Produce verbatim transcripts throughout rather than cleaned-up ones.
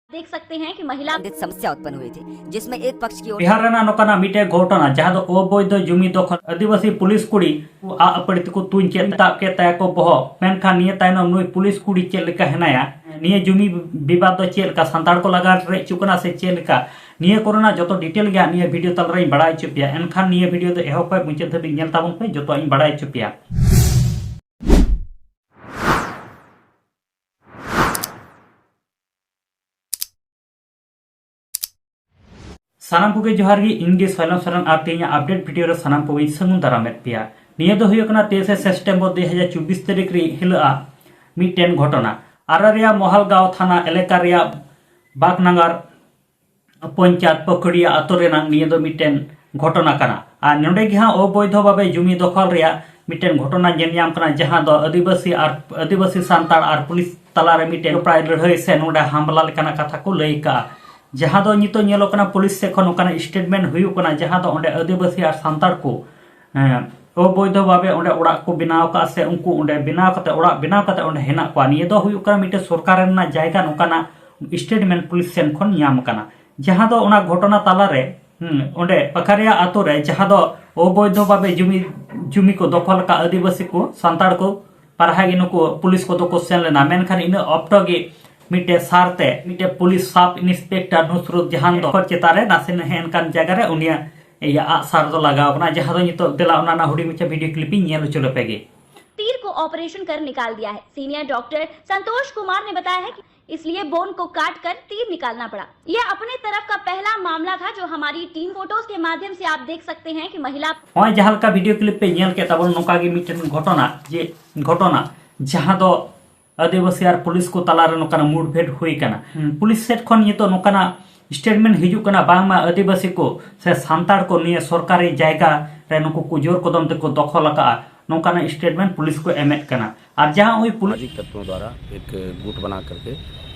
देख सकते हैं कि महिला संबंधित समस्या उत्पन्न हुई थी, जिसमें एक पक्ष की ओर ᱵᱤᱦᱟᱨ ᱨᱮᱱᱟᱜ ᱱᱚᱝᱠᱟᱱᱟᱜ ᱢᱤᱫᱴᱮᱱ ᱜᱷᱚᱴᱚᱱᱟ, ᱡᱟᱦᱟᱸ ᱫᱚ ᱚᱵᱚᱭᱫᱷᱚ ᱡᱩᱢᱤ ᱫᱚᱠᱷᱚᱞ, ᱟᱹᱫᱤᱵᱟᱹᱥᱤ ᱯᱩᱞᱤᱥ ᱠᱩᱲᱤ ᱟᱜ ᱟᱹᱯᱟᱹᱲᱤ ᱛᱮᱠᱚ ᱛᱩᱧ ᱠᱮᱫ, ᱛᱟᱵ ᱠᱮᱫ ᱛᱟᱭᱟ ᱠᱚ ᱵᱚᱦᱚᱜ᱾ ᱢᱮᱱᱠᱷᱟᱱ ᱱᱤᱭᱟᱹ ᱛᱟᱭᱱᱚᱢ ᱱᱩᱭ ᱯᱩᱞᱤᱥ ᱠᱩᱲᱤ ᱪᱮᱫ ᱞᱮᱠᱟ ᱦᱮᱱᱟᱭᱟ, ᱱᱤᱭᱟᱹ ᱡᱩᱢᱤ ᱵᱤᱵᱟᱫ ᱫᱚ ᱪᱮᱫ ᱞᱮᱠᱟ, ᱥᱟᱱᱛᱟᱲ ᱠᱚ ᱞᱟᱜᱟ ᱨᱮᱡ ᱦᱚᱪᱚ ᱠᱟᱱᱟ ᱥᱮ ᱪᱮᱫ ᱞᱮᱠᱟ, ᱱᱤᱭᱟᱹ ᱠᱚᱨᱮᱱᱟᱜ ᱡᱚᱛᱚ ᱰᱤᱴᱮᱞ ᱜᱮ ᱦᱟᱸᱜ ᱱᱤᱭᱟᱹ ᱵᱷᱤᱰᱤᱭᱳ ᱛᱟᱞᱟᱨᱮᱧ ᱵᱟᱲᱟᱭ ᱦᱚᱪᱚ ᱯᱮᱭᱟ᱾ ᱮᱱᱠᱷᱟᱱ ᱱᱤᱭᱟᱹ ᱵᱷᱤᱰᱤᱭᱳ ᱫᱚ ᱮᱦᱚᱵ ᱠᱷᱚᱱ ᱢᱩᱪᱟᱹᱫ ᱫᱷᱟᱹᱵᱤᱡ ᱧᱮᱞ ᱛᱟᱵᱚᱱ ᱯᱮ, ᱡᱚᱛᱚᱣᱟᱜ ᱤᱧ ᱵᱟᱲᱟᱭ ᱦᱚᱪᱚ ᱯᱮᱭᱟ᱾ ᱥᱟᱱᱟᱢ ᱠᱚᱜᱮ ᱡᱚᱦᱟᱨ ᱜᱮ, ᱤᱧ ᱜᱮ ᱥᱚᱭᱞᱚᱢ ᱥᱚᱨᱮᱱ ᱟᱨ ᱛᱮᱦᱮᱧᱟᱜ ᱟᱯᱰᱮᱴ ᱵᱷᱤᱰᱤᱭᱳ ᱨᱮ ᱥᱟᱱᱟᱢ ᱠᱚᱜᱮᱧ ᱥᱟᱹᱜᱩᱱ ᱫᱟᱨᱟᱢᱮᱫ ᱯᱮᱭᱟ᱾ ᱱᱤᱭᱟᱹ ᱫᱚ ᱦᱩᱭᱩᱜ ᱠᱟᱱᱟ ᱛᱮᱭᱤᱥᱮ ᱥᱮᱯᱴᱮᱢᱵᱚᱨ ᱫᱩ ᱦᱟᱡᱟᱨ ᱪᱚᱵᱵᱤᱥ ᱛᱟᱹᱨᱤᱠᱷ ᱨᱮ ᱦᱤᱞᱳᱜᱼᱟ ᱢᱤᱫᱴᱮᱱ ᱜᱷᱚᱴᱚᱱᱟ᱾ ᱟᱨᱟᱨᱤᱭᱟ ᱢᱚᱦᱟᱞᱜᱟᱸᱣ ᱛᱷᱟᱱᱟ ᱮᱞᱟᱠᱟ ᱨᱮᱭᱟᱜ ᱵᱟᱜᱽᱱᱟᱜᱟᱨ ᱯᱚᱧᱪᱟᱭᱮᱛ ᱯᱚᱠᱷᱚᱲᱤᱭᱟ ᱟᱛᱳ ᱨᱮᱱᱟᱜ ᱱᱤᱭᱟᱹ ᱫᱚ ᱢᱤᱫᱴᱮᱱ ᱜᱷᱚᱴᱚᱱᱟ ᱠᱟᱱᱟ᱾ ᱟᱨ ᱱᱚᱰᱮ ᱜᱮ ᱦᱟᱸᱜ ᱚᱵᱚᱭᱫᱷᱚ ᱵᱷᱟᱵᱮ ᱡᱩᱢᱤ ᱫᱚᱠᱷᱚᱞ ᱨᱮᱭᱟᱜ ᱢᱤᱫᱴᱮᱱ ᱜᱷᱚᱴᱚᱱᱟ ᱧᱮᱞ ᱧᱟᱢ ᱠᱟᱱᱟ, ᱡᱟᱦᱟᱸ ᱫᱚ ᱟᱹᱫᱤᱵᱟᱹᱥᱤ ᱟᱨ ᱟᱹᱫᱤᱵᱟᱹᱥᱤ ᱥᱟᱱᱛᱟᱲ ᱟᱨ ᱯᱩᱞᱤᱥ ᱛᱟᱞᱟᱨᱮ ᱢᱤᱫᱴᱮᱱ ᱯᱨᱟᱭ ᱞᱟᱹᱲᱦᱟᱹᱭ ᱥᱮ ᱱᱚᱰᱮ ᱦᱟᱢᱞᱟ ᱞᱮᱠᱟᱱᱟᱜ ᱠᱟᱛᱷᱟ ᱠᱚ ᱞᱟᱹᱭ ᱠᱟᱜᱼᱟ᱾ ᱡᱟᱦᱟᱸ ᱫᱚ ᱱᱤᱛᱚᱜ ᱧᱮᱞᱚᱜ ᱠᱟᱱᱟ ᱯᱩᱞᱤᱥ ᱥᱮᱫ ᱠᱷᱚᱱ ᱱᱚᱝᱠᱟᱱᱟᱜ ᱥᱴᱮᱴᱢᱮᱱᱴ ᱦᱩᱭᱩᱜ ᱠᱟᱱᱟ, ᱡᱟᱦᱟᱸ ᱫᱚ ᱚᱸᱰᱮ ᱟᱹᱫᱤᱵᱟᱹᱥᱤ ᱟᱨ ᱥᱟᱱᱛᱟᱲ ᱠᱚ ᱦᱮᱸ, ᱚᱵᱚᱭᱫᱷᱚ ᱵᱷᱟᱵᱮ ᱚᱸᱰᱮ ᱚᱲᱟᱜ ᱠᱚ ᱵᱮᱱᱟᱣ ᱟᱠᱟᱫᱼᱟ ᱥᱮ ᱩᱱᱠᱩ ᱚᱸᱰᱮ ᱵᱮᱱᱟᱣ ᱠᱟᱛᱮ, ᱚᱲᱟᱜ ᱵᱮᱱᱟᱣ ᱠᱟᱛᱮ ᱚᱸᱰᱮ ᱦᱮᱱᱟᱜ ᱠᱚᱣᱟ᱾ ᱱᱤᱭᱟᱹ ᱫᱚ ᱦᱩᱭᱩᱜ ᱠᱟᱱᱟ ᱢᱤᱫᱴᱮᱱ ᱥᱚᱨᱠᱟᱨ ᱨᱮᱱᱟᱜ ᱡᱟᱭᱜᱟ, ᱱᱚᱝᱠᱟᱱᱟᱜ ᱥᱴᱮᱴᱢᱮᱱᱴ ᱯᱩᱞᱤᱥ ᱥᱮᱱ ᱠᱷᱚᱱ ᱧᱟᱢ ᱟᱠᱟᱱᱟ᱾ ᱡᱟᱦᱟᱸ ᱫᱚ ᱚᱱᱟ ᱜᱷᱚᱴᱚᱱᱟ ᱛᱟᱞᱟᱨᱮ, ᱦᱩᱸ, ᱚᱸᱰᱮ ᱯᱟᱠᱟᱨᱤᱭᱟ ᱟᱛᱳ ᱨᱮ ᱡᱟᱦᱟᱸ ᱫᱚ ᱚᱵᱚᱭᱫᱷᱚ ᱵᱷᱟᱵᱮ ᱡᱩᱢᱤ, ᱡᱩᱢᱤ ᱠᱚ ᱫᱚᱠᱷᱚᱞ ᱟᱠᱟᱫ ᱟᱹᱫᱤᱵᱟᱹᱥᱤ ᱠᱚ, ᱥᱟᱱᱛᱟᱲ ᱠᱚ ᱯᱟᱨᱦᱟ ᱜᱮ ᱱᱩᱠᱩ ᱯᱩᱞᱤᱥ ᱠᱚᱫᱚ ᱠᱚ ᱥᱮᱱ ᱞᱮᱱᱟ᱾ ᱢᱮᱱᱠᱷᱟᱱ ᱤᱱᱟᱹ ᱚᱠᱛᱚ ᱜᱮ ᱢᱤᱫᱴᱮᱱ ᱥᱟᱨ ᱛᱮ ᱢᱤᱫᱴᱮᱱ ᱯᱩᱞᱤᱥ ᱥᱟᱵ ᱤᱱᱥᱯᱮᱠᱴᱚᱨ ᱱᱩᱥᱨᱩᱛ ᱡᱟᱦᱟᱱ ᱫᱚ ᱪᱮᱛᱟᱱ ᱨᱮ ᱱᱟᱥᱮ ᱱᱟᱜ ᱦᱮᱡ ᱮᱱ ᱠᱟᱱ ᱡᱟᱭᱜᱟ ᱨᱮ ᱩᱱᱤᱭᱟᱜ ᱤᱭᱟᱹ ᱟᱜ ᱥᱟᱨ ᱫᱚ ᱞᱟᱜᱟᱣ ᱠᱟᱱᱟ, ᱡᱟᱦᱟᱸ ᱫᱚ ᱱᱤᱛᱚᱜ ᱫᱮᱞᱟ ᱚᱱᱟ ᱨᱮᱱᱟᱜ ᱦᱩᱰᱤᱧ ᱢᱟᱪᱷᱟ ᱵᱷᱤᱰᱤᱭᱳ ᱠᱞᱤᱯ ᱤᱧ ᱧᱮᱞ ᱦᱚᱪᱚ ᱞᱮᱯᱮ ᱜᱮ᱾ तीर को ऑपरेशन कर निकाल दिया है। सीनियर डॉक्टर संतोष कुमार ने बताया है कि इसलिए बोन को काट कर तीर निकालना पड़ा। यह अपने तरफ का पहला मामला था जो हमारी टीम फोटोज के माध्यम से आप देख सकते हैं कि महिला ᱱᱚᱜᱼᱚᱭ ᱡᱟᱦᱟᱸ ᱞᱮᱠᱟ ᱵᱷᱤᱰᱤᱭᱳ ᱠᱞᱤᱯ ᱯᱮ ᱧᱮᱞ ᱠᱮᱫ ᱛᱟᱵᱚᱱ, ᱱᱚᱝᱠᱟ ᱜᱮ ᱢᱤᱫᱴᱮᱱ ᱜᱷᱚᱴᱚᱱᱟ, ᱡᱮ ᱜᱷᱚᱴᱚᱱᱟ ᱡᱟᱦᱟᱸ ᱫᱚ ᱟᱹᱫᱤᱵᱟᱹᱥᱤ ᱟᱨ ᱯᱩᱞᱤᱥ ᱠᱚ ᱛᱟᱞᱟᱨᱮ ᱱᱚᱝᱠᱟᱱᱟᱜ ᱢᱩᱴᱵᱷᱮᱰ ᱦᱩᱭ ᱠᱟᱱᱟ᱾ ᱯᱩᱞᱤᱥ ᱥᱮᱫ ᱠᱷᱚᱱ ᱱᱤᱛᱚᱜ ᱱᱚᱝᱠᱟᱱᱟᱜ ᱥᱴᱮᱴᱢᱮᱱᱴ ᱦᱤᱡᱩᱜ ᱠᱟᱱᱟ, ᱵᱟᱝᱢᱟ ᱟᱹᱫᱤᱵᱟᱹᱥᱤ ᱠᱚ ᱥᱮ ᱥᱟᱱᱛᱟᱲ ᱠᱚ ᱱᱤᱭᱟᱹ ᱥᱚᱨᱠᱟᱨᱤ ᱡᱟᱭᱜᱟ ᱨᱮ ᱱᱩᱠᱩ ᱠᱚ ᱡᱳᱨ ᱠᱚᱫᱚᱢ ᱛᱮᱠᱚ ᱫᱚᱠᱷᱚᱞ ᱟᱠᱟᱫᱼᱟ, ᱱᱚᱝᱠᱟᱱᱟᱜ ᱥᱴᱮᱴᱢᱮᱱᱴ ᱯᱩᱞᱤᱥ ᱠᱚ ᱮᱢᱮᱫ ᱠᱟᱱᱟ᱾ ᱟᱨ ᱡᱟᱦᱟᱸ ᱳᱭ ᱯᱩᱞᱤᱥ सामाजिक तत्वों द्वारा एक गुट बना करके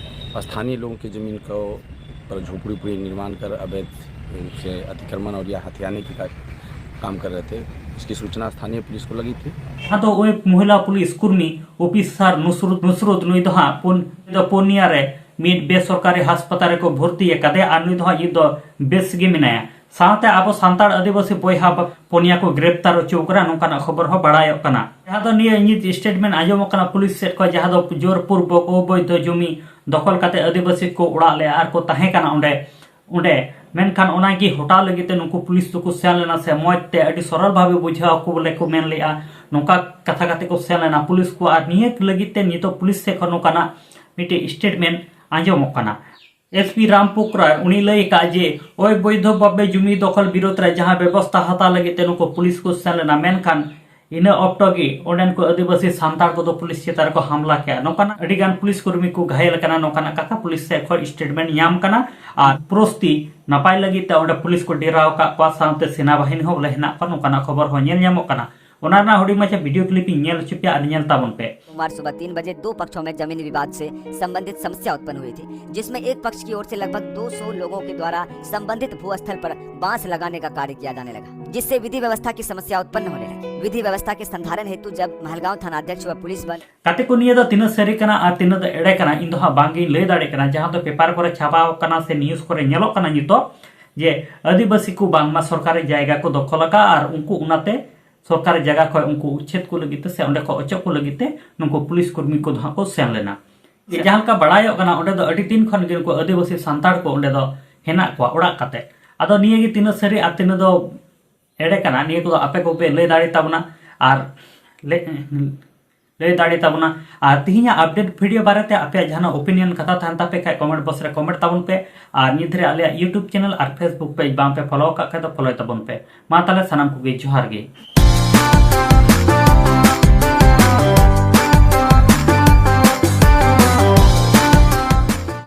स्थानीय लोगों की जमीन को पर झोपड़ी उपड़ी निर्माण कर अवैध रूप से अतिक्रमण और या हथियाने की का, काम कर रहे थे। इसकी सूचना स्थानीय पुलिस को लगी थी। ᱟᱫᱚ ᱳᱭ ᱢᱚᱦᱤᱞᱟ ᱯᱩᱞᱤᱥ ᱠᱩᱨᱢᱤ ᱚᱯᱷᱤᱥᱟᱨ ᱱᱩᱥᱨᱩᱛ, ᱱᱩᱥᱨᱩᱛ ᱱᱩᱭ ᱫᱚ ᱦᱟᱸᱜ ᱯᱩᱱ, ᱱᱩᱭ ᱫᱚ ᱯᱩᱱᱭᱟ ᱨᱮ ᱢᱤᱫ ᱵᱮᱥᱚᱨᱠᱟᱨᱤ ᱦᱟᱥᱯᱟᱛᱟᱞ ᱨᱮᱠᱚ ᱵᱷᱚᱨᱛᱤ ᱟᱠᱟᱫᱮᱭᱟ ᱟᱨ ᱱᱩᱭ ᱫᱚ ᱦᱟᱸᱜ ᱱᱤᱛ ᱫᱚ ᱵᱮᱥ ᱜᱮ ᱢᱮᱱᱟᱭᱟ᱾ ᱥᱟᱶᱛᱮ ᱟᱵᱚ ᱥᱟᱱᱛᱟᱲ ᱟᱹᱫᱤᱵᱟᱹᱥᱤ ᱵᱚᱭᱦᱟ ᱯᱩᱱᱭᱟ ᱠᱚ ᱜᱨᱮᱯᱛᱟᱨ ᱦᱚᱪᱚ ᱟᱠᱟᱱᱟ, ᱱᱚᱝᱠᱟᱱᱟᱜ ᱠᱷᱚᱵᱚᱨ ᱦᱚᱸ ᱵᱟᱲᱟᱭᱚᱜ ᱠᱟᱱᱟ᱾ ᱡᱟᱦᱟᱸ ᱫᱚ ᱱᱤᱭᱟᱹ ᱧᱤᱛ ᱥᱴᱮᱴᱢᱮᱱᱴ ᱟᱸᱡᱚᱢᱚᱜ ᱠᱟᱱᱟ ᱯᱩᱞᱤᱥ ᱥᱮᱫ ᱠᱷᱚᱱ, ᱡᱟᱦᱟᱸ ᱫᱚ ᱡᱳᱨᱯᱩᱨᱵᱚᱠ ᱚᱵᱳᱭᱫᱷᱚ ᱡᱚᱢᱤ ᱫᱚᱠᱷᱚᱞ ᱠᱟᱛᱮ ᱟᱹᱫᱤᱵᱟᱹᱥᱤ ᱠᱚ ᱚᱲᱟᱜ ᱞᱮᱫᱼᱟ ᱟᱨ ᱠᱚ ᱛᱟᱦᱮᱸ ᱠᱟᱱᱟ ᱚᱸᱰᱮ᱾ ᱚᱸᱰᱮ ᱢᱮᱱᱠᱷᱟᱱ ᱚᱱᱟᱜᱮ ᱦᱚᱴᱟᱣ ᱞᱟᱹᱜᱤᱫ ᱛᱮ ᱱᱩᱠᱩ ᱯᱩᱞᱤᱥ ᱫᱚᱠᱚ ᱥᱮᱱ ᱞᱮᱱᱟ, ᱥᱮ ᱢᱚᱡᱽ ᱛᱮ ᱟᱹᱰᱤ ᱥᱚᱨᱚᱞ ᱵᱷᱟᱵᱮ ᱵᱩᱡᱷᱟᱹᱣ ᱟᱠᱚ ᱵᱚᱞᱮ ᱠᱚ ᱢᱮᱱ ᱞᱮᱫᱼᱟ, ᱱᱚᱝᱠᱟ ᱠᱟᱛᱷᱟ ᱠᱟᱛᱮ ᱠᱚ ᱥᱮᱱ ᱞᱮᱱᱟ ᱯᱩᱞᱤᱥ ᱠᱚ᱾ ᱟᱨ ᱱᱤᱭᱟᱹ ᱞᱟᱹᱜᱤᱫ ᱛᱮ ᱱᱤᱛᱚᱜ ᱯᱩᱞᱤᱥ ᱥᱮᱫ ᱠᱷᱚᱱ ᱱᱚᱝᱠᱟᱱᱟᱜ ᱢᱤᱫᱴᱮᱡ ᱥᱴᱮᱴᱢᱮᱱᱴ ᱟᱸᱡᱚᱢᱚᱜ ᱠᱟᱱᱟ᱾ ᱮᱥ ᱯᱤ ᱨᱟᱢᱯᱩᱠ ᱨᱟᱭ ᱩᱱᱤ ᱞᱟᱹᱭ ᱟᱠᱟᱫ ᱡᱮ ᱚᱵᱳᱭᱫᱷᱚ ᱵᱷᱟᱵᱮ ᱡᱩᱢᱤ ᱫᱚᱠᱷᱚᱞ ᱵᱤᱨᱳᱫᱷ ᱨᱮ ᱡᱟᱦᱟᱸ ᱵᱮᱵᱚᱥᱛᱷᱟ ᱦᱟᱛᱟᱣ ᱞᱟᱹᱜᱤᱫ ᱛᱮ ᱱᱩᱠᱩ ᱯᱩᱞᱤᱥ ᱠᱚ ᱥᱮᱱ ᱞᱮᱱᱟ, ᱢᱮᱱᱠᱷᱟᱱ ᱤᱱᱟᱹ ᱚᱠᱛᱚ ᱜᱮ ᱚᱸᱰᱮᱱ ᱠᱚ ᱟᱹᱫᱤᱵᱟᱹᱥᱤ ᱥᱟᱱᱛᱟᱲ ᱠᱚᱫᱚ ᱯᱩᱞᱤᱥ ᱪᱮᱛᱟᱱ ᱨᱮᱠᱚ ᱦᱟᱢᱞᱟ ᱠᱮᱜᱼᱟ᱾ ᱱᱚᱝᱠᱟᱱᱟᱜ ᱟᱹᱰᱤ ᱜᱟᱱ ᱯᱩᱞᱤᱥ ᱠᱚᱨᱢᱤ ᱠᱚ ᱜᱷᱟᱭᱮᱞ ᱟᱠᱟᱱᱟ, ᱱᱚᱝᱠᱟᱱᱟᱜ ᱠᱟᱛᱷᱟ ᱯᱩᱞᱤᱥ ᱥᱮᱫ ᱠᱷᱚᱱ ᱥᱴᱮᱴᱢᱮᱱᱴ ᱧᱟᱢ ᱠᱟᱱᱟ᱾ ᱟᱨ ᱯᱨᱚᱥᱛᱤ ᱱᱟᱯᱟᱭ ᱞᱟᱹᱜᱤᱫ ᱛᱮ ᱚᱸᱰᱮ ᱯᱩᱞᱤᱥ ᱠᱚ ᱰᱮᱨᱟᱣ ᱟᱠᱟᱫ ᱠᱚᱣᱟ, ᱥᱟᱶᱛᱮ ᱥᱮᱱᱟ ᱵᱟᱦᱤᱱᱤ ᱦᱚᱸ ᱵᱚᱞᱮ ᱦᱮᱱᱟᱜ ᱠᱚᱣᱟ, ᱱᱚᱝᱠᱟᱱᱟᱜ ᱠᱷᱚᱵᱚᱨ ᱦᱚᱸ ᱧᱮᱞ ᱧᱟᱢᱚᱜ ᱠᱟᱱᱟ᱾ ᱚᱱᱟ ᱨᱮᱱᱟᱜ ᱦᱩᱰᱤᱧ ᱢᱟᱪᱷᱟ ᱵᱷᱤᱰᱤᱭᱳ ᱠᱞᱤᱯ ᱤᱧ ᱧᱮᱞ ᱦᱚᱪᱚ ᱯᱮᱭᱟ ᱟᱨ ᱧᱮᱞ ᱛᱟᱵᱚᱱ ᱯᱮ᱾ सोमवार सुबह तीन बजे दो पक्षों में जमीनी विवाद से संबंधित समस्या उत्पन्न हुई थी, जिसमें एक पक्ष की ओर से लगभग दो सौ लोगों के द्वारा संबंधित भूस्थल पर बांस लगाने का कार्य किया जाने लगा, जिससे विधि व्यवस्था की समस्या उत्पन्न होने लगी। विधि व्यवस्था के संधारण हेतु जब महलगांव थाना अध्यक्ष व पुलिस बल ᱠᱟᱛᱮ ᱠᱚ, ᱱᱤᱭᱟᱹ ᱫᱚ ᱛᱤᱱᱟᱹᱜ ᱥᱟᱹᱨᱤ ᱠᱟᱱᱟ ᱟᱨ ᱛᱤᱱᱟᱹᱜ ᱫᱚ ᱮᱲᱮ ᱠᱟᱱᱟ, ᱤᱧ ᱫᱚ ᱦᱟᱸᱜ ᱵᱟᱝ ᱜᱤᱧ ᱞᱟᱹᱭ ᱫᱟᱲᱮᱭᱟᱜ ᱠᱟᱱᱟ᱾ ᱡᱟᱦᱟᱸ ᱫᱚ ᱯᱮᱯᱟᱨ ᱠᱚᱨᱮ ᱪᱷᱟᱯᱟᱣ ᱠᱟᱱᱟ ᱥᱮ ᱱᱤᱭᱩᱡᱽ ᱠᱚᱨᱮ ᱧᱮᱞᱚᱜ ᱠᱟᱱᱟ ᱱᱤᱛᱚᱜ, ᱡᱮ ᱟᱹᱫᱤᱵᱟᱹᱥᱤ ᱠᱚ ᱵᱟᱝᱢᱟ ᱥᱚᱨᱠᱟᱨᱤ ᱡᱟᱭᱜᱟ ᱠᱚ ᱫᱚᱠᱷᱚᱞ ᱟᱠᱟᱫᱼᱟ ᱟᱨ ᱩᱱᱠᱩ ᱚᱱᱟᱛᱮ ᱥᱚᱨᱠᱟᱨᱤ ᱡᱟᱭᱜᱟ ᱠᱷᱚᱱ ᱩᱱᱠᱩ ᱩᱪᱷᱮᱫ ᱠᱚ ᱞᱟᱹᱜᱤᱫ ᱛᱮ ᱥᱮ ᱚᱸᱰᱮ ᱠᱷᱚᱱ ᱚᱪᱚᱜ ᱠᱚ ᱞᱟᱹᱜᱤᱫ ᱛᱮ ᱱᱩᱠᱩ ᱯᱩᱞᱤᱥ ᱠᱚᱨᱢᱤ ᱠᱚᱫᱚ ᱦᱟᱸᱜ ᱠᱚ ᱥᱮᱱ ᱞᱮᱱᱟ᱾ ᱡᱟᱦᱟᱸ ᱞᱮᱠᱟ ᱵᱟᱲᱟᱭᱚᱜ ᱠᱟᱱᱟ, ᱚᱸᱰᱮ ᱫᱚ ᱟᱹᱰᱤ ᱫᱤᱱ ᱠᱷᱚᱱ ᱜᱮ ᱱᱩᱠᱩ ᱟᱹᱫᱤᱵᱟᱹᱥᱤ ᱥᱟᱱᱛᱟᱲ ᱠᱚ ᱚᱸᱰᱮ ᱫᱚ ᱦᱮᱱᱟᱜ ᱠᱚᱣᱟ ᱚᱲᱟᱜ ᱠᱟᱛᱮ᱾ ᱟᱫᱚ ᱱᱤᱭᱟᱹ ᱜᱮ ᱛᱤᱱᱟᱹᱜ ᱥᱟᱹᱨᱤ ᱟᱨ ᱛᱤᱱᱟᱹᱜ ᱫᱚ ᱮᱲᱮ ᱠᱟᱱᱟ, ᱱᱤᱭᱟᱹ ᱠᱚᱫᱚ ᱟᱯᱮ ᱠᱚᱯᱮ ᱞᱟᱹᱭ ᱫᱟᱲᱮ ᱛᱟᱵᱚᱱᱟ᱾ ᱟᱨ ᱞᱮ-, ᱞᱟᱹᱭ ᱫᱟᱲᱮ ᱛᱟᱵᱚᱱᱟ᱾ ᱟᱨ ᱛᱤᱦᱤᱧᱟᱜ ᱟᱯᱰᱮᱴ ᱵᱷᱤᱰᱤᱭᱳ ᱵᱟᱨᱮᱛᱮ ᱟᱯᱮᱭᱟᱜ ᱡᱟᱦᱟᱱᱟᱜ ᱚᱯᱤᱱᱤᱭᱚᱱ ᱠᱟᱛᱷᱟ ᱛᱟᱦᱮᱱ ᱛᱟᱯᱮ ᱠᱷᱟᱡ ᱠᱚᱢᱮᱱᱴ ᱵᱚᱠᱥ ᱨᱮ ᱠᱚᱢᱮᱱᱴ ᱛᱟᱵᱚᱱ ᱯᱮ᱾ ᱟᱨ ᱱᱤᱛ ᱫᱷᱟᱹᱨᱤᱡ ᱟᱞᱮᱭᱟᱜ YouTube ᱪᱮᱱᱮᱞ ᱟᱨ Facebook ᱯᱮᱡᱽ ᱵᱟᱝ ᱯᱮ ᱯᱷᱚᱞᱳ ᱟᱠᱟᱫ ᱠᱷᱟᱡ ᱫᱚ ᱯᱷᱚᱞᱳᱭ ᱛᱟᱵᱚᱱ ᱯᱮ᱾ ᱢᱟ ᱛᱟᱦᱞᱮ ᱥᱟᱱᱟᱢ ᱠᱚᱜᱮ ᱡᱚᱦᱟᱨ ᱜᱮ᱾